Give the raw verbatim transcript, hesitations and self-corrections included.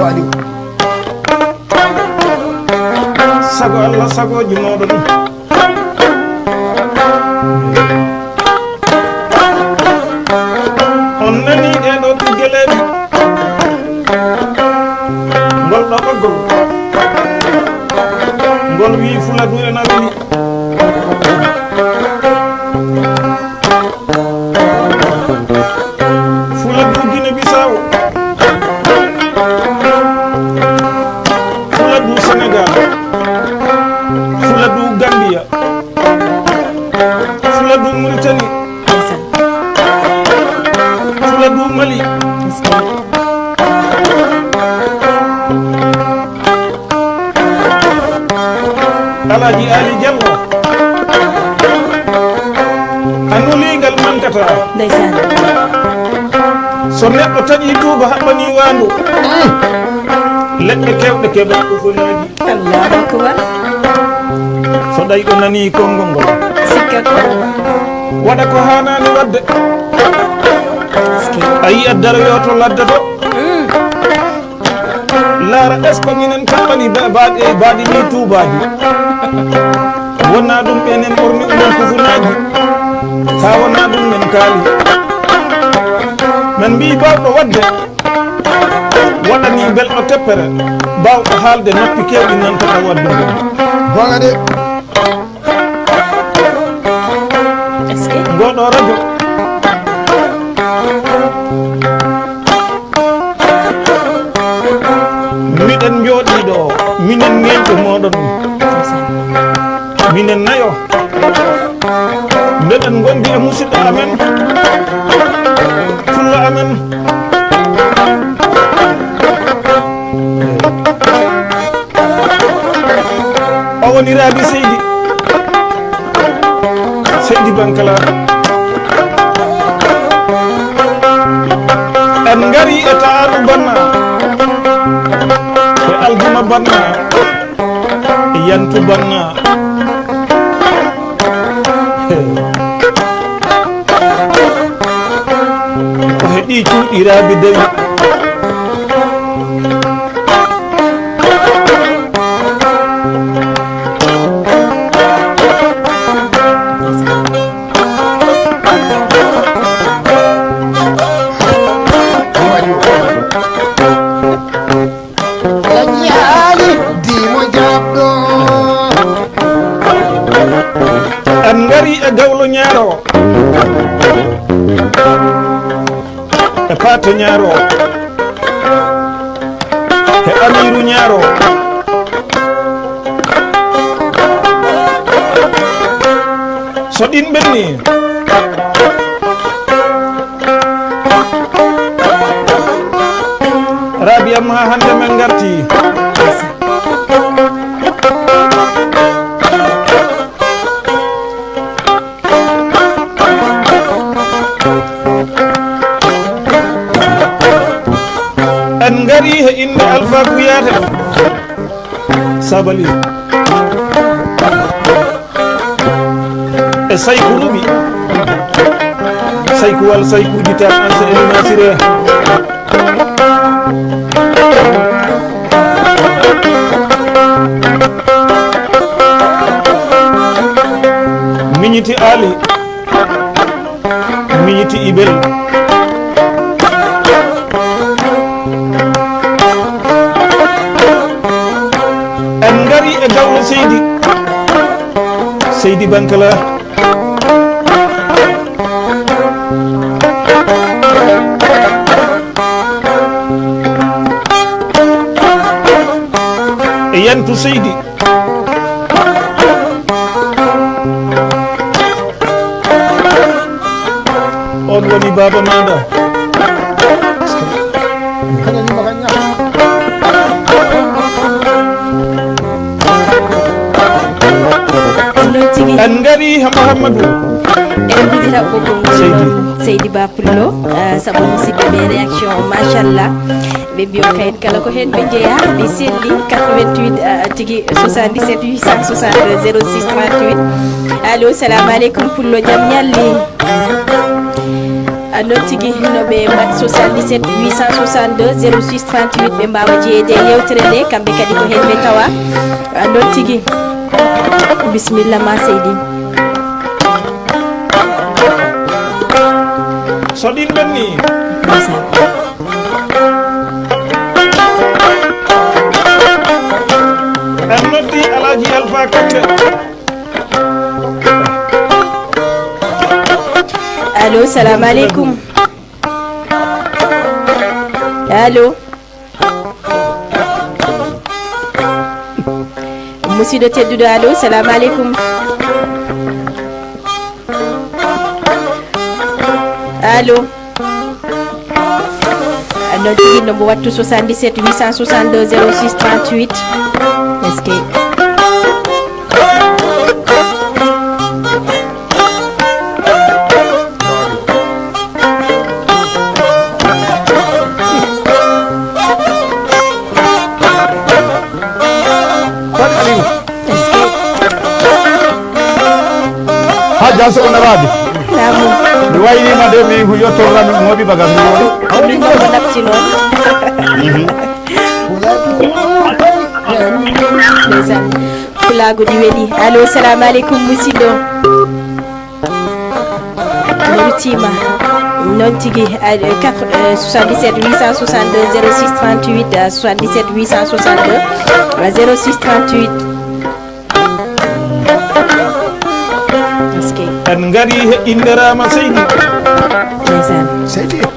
Waɗi. Sago Allah, sagooji mooɗon. On nani ɗee ɗoo tugge leeɓi? Ngol ɗoo ɓoggol, ngol wi'i Fuladu ena weli. Fuladu Guinée Bissau, Fuladu Sénégal, Fuladu Gambia, Fuladu Mauritanie, Fuladu Mali. Alaaji Ali Jallo, a nuliigal mankataa. Ndeysaan. So neɗɗo taƴii tuuba haɓɓanii waandu, leɗɗe keewɗe keɓa ko fonaaji. Allahu akbar. So ɗayɗo nanii konngol ngol, sikka ko waɗa ko haanaani waɗde. Est-ce que a yi'at daroyooto laddoto. Laara, est-ce que minen kaɓɓani ba-, baaɗe, baaɗe ni tuubaaji? Wonaa ɗum enen ɓorni ɗumen kufunaaji. Kaa wonaa ɗum men kaali. Men mbii baawɗo waɗde, waɗani belɗo teppere, baawɗo haalde noppi keewɗi nantata waɗde ɗum. Goonga de. Est-ce que? Ngoɗo radio. Miɗen njooɗii ɗo, minen ñeeñɗo mooɗon. Minen nayo. Mbeɗen ngondi e musidɗo amen, pullo amen. O woni Rabi Seydi, Seydi Bankala. En ngari e Taaru Banna, e Aljuma Banna, e Yantu Banna. Ko he ɗi cuuɗi Rabi Dewi. Alhaji Ali Dimo Jaɓɗo. En ngari e Gawlo Ñaaro, e Paate Ñaaro, e Amiiru Ñaaro. So ɗin ɓenni, Rabi am, haa hannde men ngarti. En ngari he innde Alfa Kuyate Sabali e Sayku Ruɓi, Sayku Wal, Saykuuji Tan, Ansa Elina Sire. Miñiti Ali. Miñiti Ibel. En ngari e Gawlo Seydi, Seydi Bankala. E Yantu Seydi. On woni baaba maaɗa. Noon tigi. En ngari ha Mouhamadou. En njiɗi raɓɓo konngol Seydi. Seydi Ba Pullo, ah, sabu musidɓe ɓe réaction, machallah. Ɓe mbiyo kayit kala ko heen ɓe njeyaa, ɓe selli. Quatre-vingt-huit, ah, tigi, soixante-dix-sept huit cent soixante zéro six trente-huit. Allo, salamu aleykum Pullo, jam ñalli. A non tigi, no ɓe mbaɗ soixante-dix-sept huit cent soixante-deux zéro six trente-huit, ɓe mbaawa jeyeede e yewtere nde, kamɓe kadi ko heen ɓe tawa. A non tigi. Bisimilla ma seydi. So ɗin ɓenni. Ndeysaan. En noddi Alaaji Alfa Kande. Allo, salamu aleykum. Allo. Musiɗɗo tedduɗo, allo, salamu aleykum. Allo. Noon tigi, no mbo wattu soixante-dix-sept huit cent soixante-deux zéro six trente-huit. Est-ce que Kono Aliou. Ha jaso on arabi. Namu. Mi waynima de mi ko yotto ran mo bi bagas mi woni. Min ɗo ko natti noon. Mhm. Ndeysaan. Pulaagu ɗi weli. Allo, salamu aleykum, musiɗɗo. Mi weltiima. Noon tigi, a, quatre, euh, soixante-dix-sept huit cent soixante-deux zéro six trente-huit, euh, soixante-dix-sept huit cent soixante-deux, euh, zéro six trente-huit. Est-ce que En ngari he innde Rama Seydi. Ndeysaan. Seydi.